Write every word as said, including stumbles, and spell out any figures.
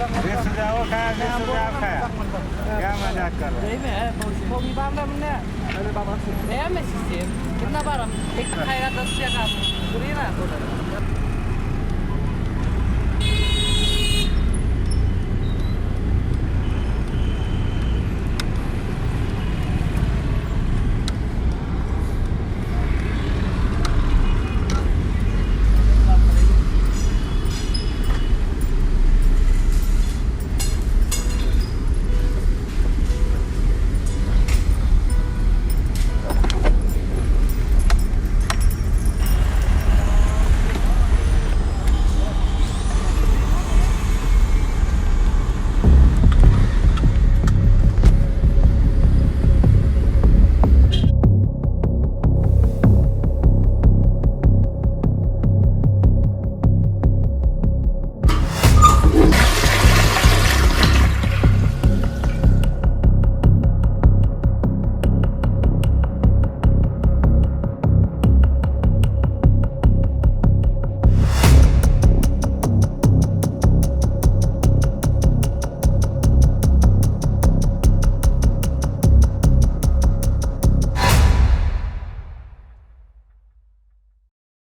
बीस हजार वो खाया, बीस हजार खाया। क्या मजाक कर रहा है? सही में है, बहुत सही। वो भी बांधा हमने। अरे बाबा से। नया में से। कितना बार हम एक खाएगा, दस रुपया का हम पूरी ना बोला।